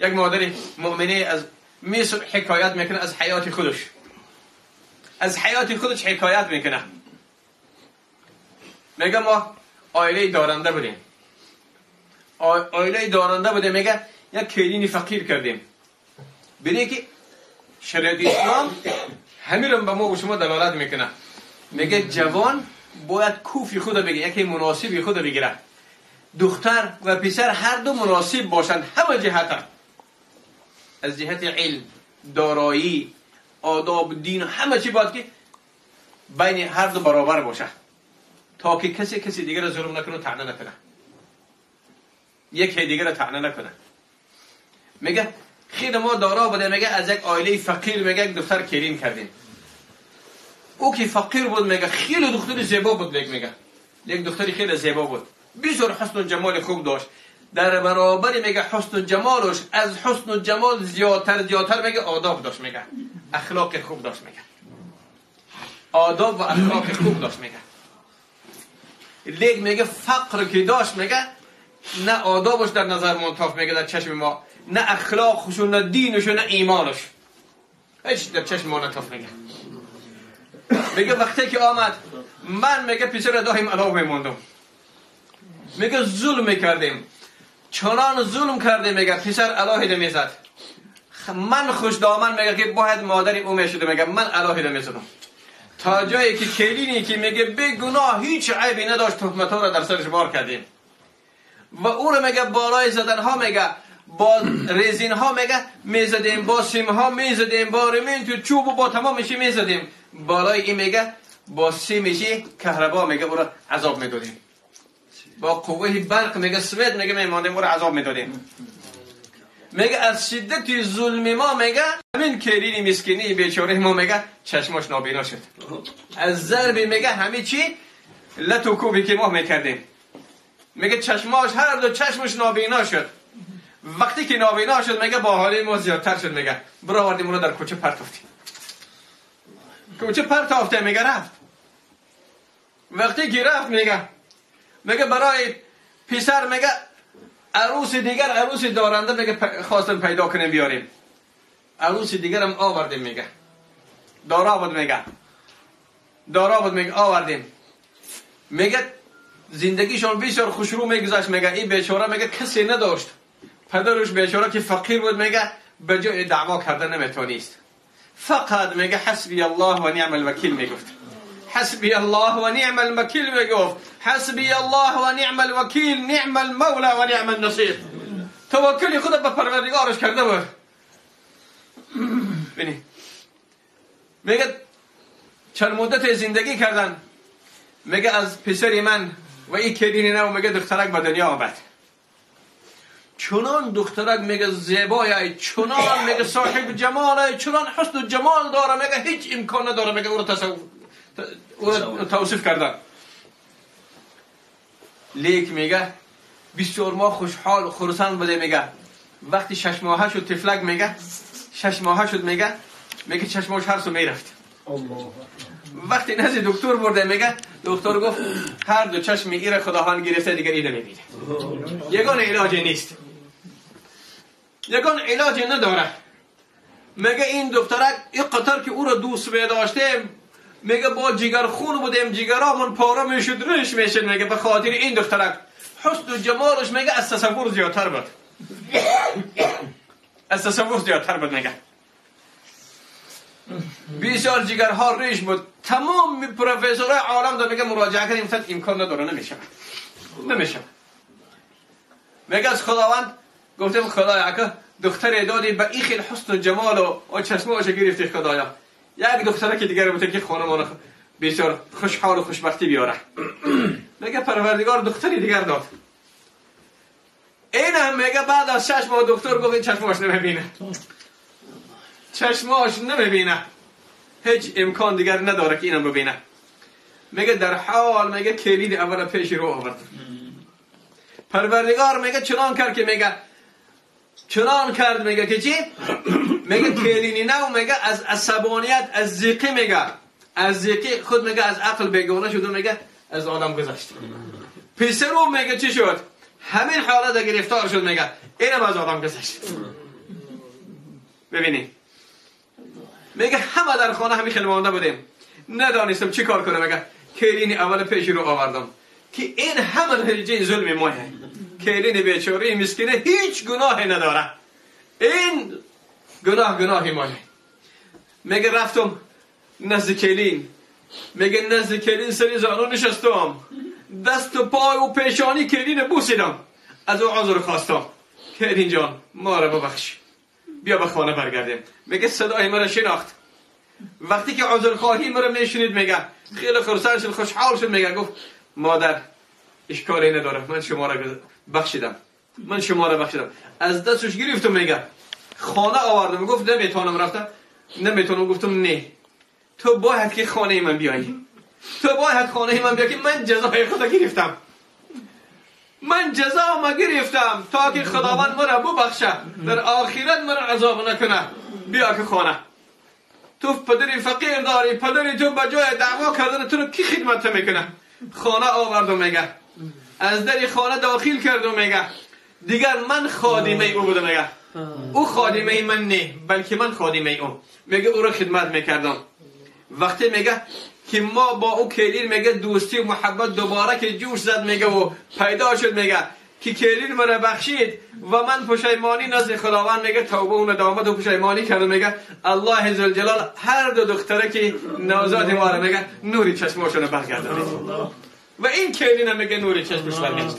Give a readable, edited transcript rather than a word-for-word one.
یک مادر مؤمنه از مصر حکایت میکنه از حیات خودش، از حیات خودش حکایت میکنه. میگه ما عائله دارنده بودیم، عائله دارنده بودیم. میگه یک کلینی فقیر کردیم. ببینی که شریعت اسلام همین رو به ما و شما دلالت میکنه. میگه جوان باید کوفی خود بگیره، یکی مناسبی خود بگیره. دختر و پسر هر دو مناسب باشند، همه جهت، از جهت علم، دارایی، آداب، دین، همه چی باید که بین هر دو برابر باشه تا که کسی کسی دیگر را ظلم نکنه و طعنه نکنه، یکی دیگر را طعنه نکنه. میگه خیلی ما دارا بوده، میگه از یک عائله فقیر میگه یک دختر کریم کردیم. او که فقیر بود میگه خیلی دختر زیبا بود، میگه یک دختری خیلی زیبا بود، بسیار حسن و جمال خوب داشت. در برابر میگه حسن و جمالش از حسن و جمال زیادتر میگه آداب داشت، میگه اخلاق خوب داشت، میگه آداب و اخلاق خوب داشت. میگه لیک میگه فقر که داشت، میگه نه آدابش در نظر منطاف، میگه در چشم ما نه اخلاقش و نه دینش و نه ایمانش هیچ در چشم ما نتاف. میگه میگه وقتی که آمد من میگه پسر دایم علاوه میموندم، میگه ظلم میکردیم، چنان ظلم کردیم، میگه پسر علاهیده میزد، من خوش دامن میگه که باید مادری او میشده، میگه من علاهیده میزدم تا جایی که کلینی که میگه به گناه هیچ عیبی نداشت تهمت ها را در سرش بار کردیم و او رو میگه بالای زدن ها میگه با رزین ها میگه میزدیم، با سیم ها میزدیم، با رمین تو چوب و با تمامشی میزدیم، بالای این میگه با سیمشی کهربا میگه او را عذاب میدادیم، با قوه برق میگه سوید میگه میماندیم او را عذاب میدادیم. میگه از شدت ظلم ما میگه همین کلینی مسکینی بیچاره ما میگه چشماش نابینا شد از ضرب میگه همه چی لتو کوبی که ما میکردیم، میگه چشماش هر دو چشمش نابینا شد. وقتی که نابینا شد میگه با حال ما زیادتر شد، میگه برآوردیم اون رو در کوچه پرتافتیم، کوچه پرتافته، میگه رفت. وقتی که رفت میگه برای پسر میگه عروس دیگر، عروس دارنده میگه خواستم پیدا کنیم بیاریم، عروس دیگر هم آوردیم، میگه دارا بود، میگه دارا بود، میگه آوردیم. میگه زندگیشون بسیار خوشرو میگذشت. میگه این بیچاره میگه کسی نداشت، پدرش بیچاره که فقیر بود میگه به جای دعوا کردن نمیتونست، فقط میگه حسبی الله و نعم الوکیل میگفت، حسبی الله و نعم الوکیل میگفت، حسبی الله و نعم الوکیل، نعم المولا و نعم النصیر. توکل خود به پروردگارش کرده بود. ببینی میگه چند مدت زندگی کردن، میگه از پسر من و این کلینی نو میگه دخترک به دنیا آمد، چنان دخترک میگه زیبایی، چنان میگه صاحب جماله، چنان حسن و جمال داره، میگه هیچ امکان نداره میگه او رو توصیف کردن. لیک میگه بسیار ما خوشحال خرسند بوده. میگه وقتی 6 ماهه شد طفلک، میگه 6 ماهه شد، میگه چشماش هر سو میرفت. وقتی نزد دکتر برده میگه دکتر گفت هر دو چشم ایره خداوند گرفته دیگر اینو نمیبینه، یگان علاج نیست، یگان علاج نداره. میگه این دکترک این قطر که او را دوست می‌داشته، میگه با جگر خون بودیم، جگرامون پاره میشد، ریش میشد، میگه به خاطر این دخترک حسن و جمالش میگه از تصور زیادتر بود، از تصور زیادتر بود. میگه بسیار جگرها ریش بود، تمام پروفسورهای عالم داره میگه مراجعه کردیم، گفتن امکان نداره، نمیشه، نمیشه. میگه از خداوند گفتم خدایا اگه دختر دادی به این خیلی حسن و جمال و چشماش گرفتی، خدایا یک دختره که دیگر بوده که خانمان بسیار خوشحال و خوشبختی بیاره. میگه پروردگار دختری دیگر داد. این هم میگه بعد از 6 ماه دکتر گفت این چشماش نمیبینه، چشماش نمیبینه، هیچ امکان دیگر نداره که اینم ببینه. میگه در حال میگه کلید اول پیش رو آورد. پروردگار میگه چنان کرد که میگه چنان کرد، میگه که چی؟ میگه کلینی نو، میگه از عصبانیت، از ذیقی، میگه از ذیقی خود میگه از عقل بیگانه شد و میگه از آدم گذشت. پسرو میگه چی شد؟ همین حالت گرفتار شد، میگه اینم از آدم گذشت. ببینید میگه همه در خانه همین خیلی مانده بودیم، ندانستم چی کار کنم. میگه کلین اول پیش رو آوردم که این همه نتیجه ظلم ماه. کلین بیچاره مسکینه هیچ گناهی نداره، این گناه گناهی ماه. میگه رفتم نزد کلین، میگه نزد کلین سری زانو نشستم، دست و پای و پیشانی کلین بوسیدم، از او عذر خواستم، کلین جان ما را ببخش، بیا به خانه برگردیم. میگه صدای مرا شناخت، وقتی که عذرخواهی مرا میشنید میگه خیلی خرسند شد، خوشحال شد. میگه گفت مادر اشکالی نداره، من شما را بخشیدم، من شما را بخشیدم. از دستش گرفتم، میگه خانه آوردم. گفت نمیتونم رفتم، نمیتونم. گفتم نه، تو باید که خانه من بیایی، تو باید خانه من بیایی که من جزای خدا گرفتم، من جزا ما گرفتم تا که خداوند مرا ببخشه، در آخرت مرا عذاب نکنه. بیا که خانه تو پدری فقیر داری، پدری تو به جای دعوا کردن تو رو کی خدمت میکنه؟ خانه آوردم، میگه از در خانه داخل کردم، میگه دیگر من خادمه او بودم، میگه او خادمه من نه، بلکه من خادمه او. میگه او رو خدمت میکردم. وقتی میگه که ما با او کلین میگه دوستی و محبت دوباره که جوش زد، میگه و پیدا شد، میگه که کلین مرا بخشید و من پشیمانی نزد خداوند، میگه توبه و ندامت و پشیمانی کردم. میگه الله ذوالجلال هر دو دختره که نوزاد ما را میگه نوری چشماشون برگردانید. و این کلین میگه نوری چشمش برگشت.